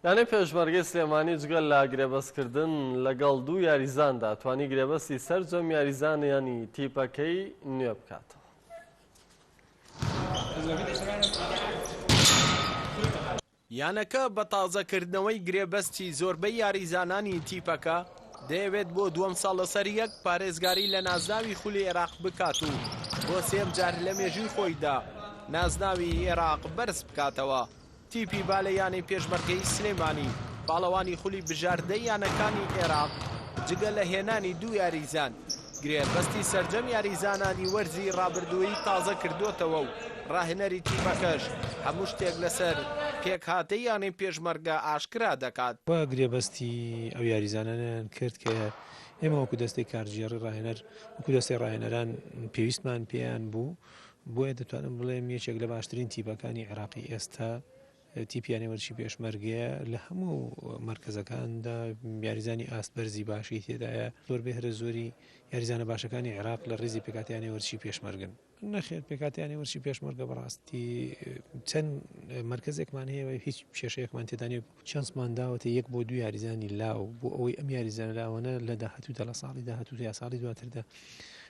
یانەی پێشمەرگەی سلێمانی جگە لە گرێبەستکردن لەگەڵ دوو یاریزاندا توانی گرێبەستی سەرجەم یاریزانانی تیپەکەی نوێ بکاتەوە. یانەکە بە تازەکردنەوەی گرێبەستی زۆربەی یاریزانانی تیپەکە، دەیەوێت بۆ دووەم ساڵ لەسەریەک پارێزگاری لە نازناوی خولی عێراق بکات و بۆ سێیەم جار لە مێژووی خۆیدا نازناوی عێراق بەرزبکاتەوە. تیپی بالە یانەی پێشمەرگەی سلێمانی، پاڵەوانی خولی بژاردەی یانەکانی عێراق، جگە لە هێنانی دوو یاریزان، گرێبەستی سەرجەم یاریزانانی وەرزی رابردووی تازە کردۆتەوە و راهێنەری تیپەکەش هەموو شتێک لەسەر پێکهاتەی یانەی پێشمەرگە ئاشکرا دەکات. و گرێبەستی ئەو یاریزانانەیان کرد کە ئێمە وەکو دەستەی کارگێڕی راهێنەر وەکو دەستەی راهێنەران پێویستمان پێیان بوو، بۆیە دەتوانم بڵێم یەکێک لە باشترین تیپەکانی عێراقی ئێستا تیپی یانەی وەرزشی پێشمەرگەیە لە هەموو مەرکەزەکاندا یاریزانی ئاست بەرزی باشی تێدایە زۆربەی هەرە زۆری یاریزانە باشەکانی عێراق لە ڕیزی پێکهاتەی یانەی وەرزشی پێشمەرگن. نەخێر پێکهاتەی یانەی وەرزشی پێشمەرگە بەڕاستی چەند مەرکەزێکمان هەیە و هیچ کێشەیەکمان تێدا نییە چانسمان داوەتە یەک بۆ دوو یاریزانی لاو بۆ ئەوەی ئەم یاریزانە لاوانە لە داهاتوودا لە ساڵی داهاتوودا یا ساڵی دواتردا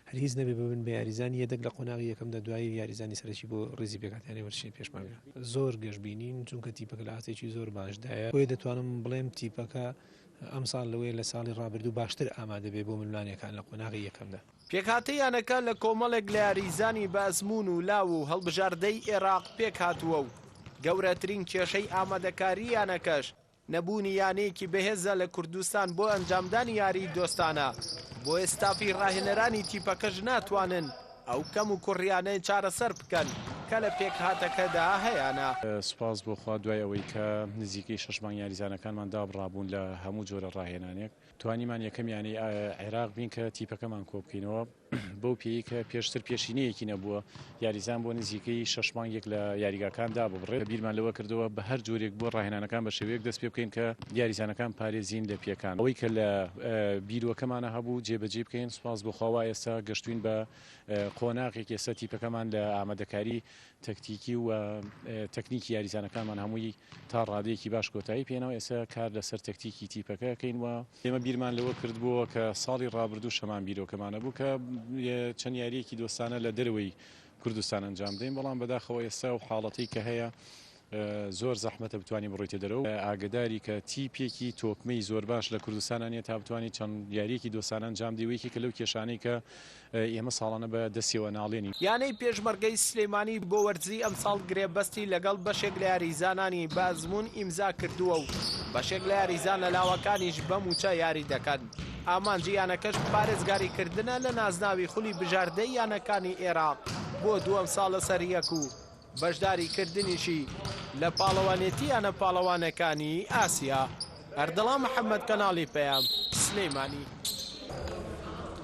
هەر هیچ نەبێ ببن بە یاریزانی یەدەگ لە قۆناغی یەکەمدا دوایی یاریزانی سەرەکی بۆ ڕیزی پێکهاتەیانی وەرزشی پێشمەرگە. زۆر گەشبینین چونکە تیپەکە لە ئاستێکی زۆر باشدایە بۆیە دەتوانم بڵێم تیپەکە ئەمساڵ لەوەیە لە ساڵی ڕابردوو باشتر ئامادە بێ بۆ ململانێکان لە قۆناغی یەکەمدا. پێکهاتەی یانەکە لە کۆمەڵێک لە یاریزانی بە ئەزموون و لاو و هەڵبژاردەی ئێراق پێکهاتووە و گەورەترین کێشەی ئامادەکاری یانەکەش نەبوونی یانەیەکی بەهێزە لە کوردستان بۆ ئەنجامدانی یاریی دۆستانە، بۆیە ستافی راهێنەرانی تیپەکەش ناتوانن ئەو کەموکوڕییانە چارەسەر بکەن کە لە پێکهاتەکەدا هەیانە. سوپاس بۆ خوا دوای ئەوەی کە نزیکەی شەش مانگ یاریزانەکانمان دابڕابوون لە هەموو جۆرە راهێنانێک، توانیمان یەکەم یانەی عێراق بین کە تیپەکەمان کۆبکەینەوە، بەو پێیەی کە پێشتر پێشینەیەکی نەبووە یاریزان بۆ نزیکەی شەش مانگێک لە یاریگاکان داببڕێت، بیرمان لەوە کردەوە بە هەر جۆرێک بووە ڕاهێنانەکان بە شێوەیەک دەست پێ بکەین کە یاریزانەکان پارێزین لە پێکان، ئەوەی کە لە بیرۆکەمانە هەبوو جێبەجێی بکەین، سوپاس بۆ خوا وا ئێستا گەشتوین بە قۆناغێک ئێستا تیپەکەمان لە ئامادەکاری تەکتیکی و تەکنیکی یاریزانەکانمان هەمووی تا ڕادەیەکی باش کۆتایی پێناوە، ئێستا کار لەسەر تەکتیکی تیپەکە ئەکەین و ئێمە بیرمان لەوە کردبووەوە کە ساڵی ڕابردووش هەمان بیرۆکەمان هەبوو کە چەند یارییەکی دۆستانە لە دەرەوەی کوردستان ئەنجام بدەین، بەڵام بەداخەوە ئێستا ئەو حاڵەتەی کە هەیە زۆر زەحمەتە بتوانی بڕۆیتە دەرەوە، ئاگەداری کە تیپێکی تۆکمەی زۆر باش لە کوردستانا نییە تا بتوانی چەند یارییەکی دۆستانە ئەنجام بدەی و یەکێکە لەو کێشانەی کە ئێمە ساڵانە بە دەستیەوە ناڵێنین. یانەی پێشمەرگەی سلێمانی بۆ وەرزی ئەمساڵ گرێبەستی لەگەڵ بەشێک لە یاریزانانی بە ئەزموون ئیمزا کردووە و بەشێک لە یاریزانە لاوەکانیش بە مووچە یاری دەکەن، ئامانجی یانەکەش پارێزگاریکردنە لە نازناوی خولی بژاردەی یانەکانی ئێراق بۆ دووەم ساڵ لەسەریەک و بەشداریکردنیشی لە پاڵەوانێتی یانە پاڵەوانەکانی ئاسیا. ئەردەڵان محەمەد، کەناڵی پەیام، سلێمانی.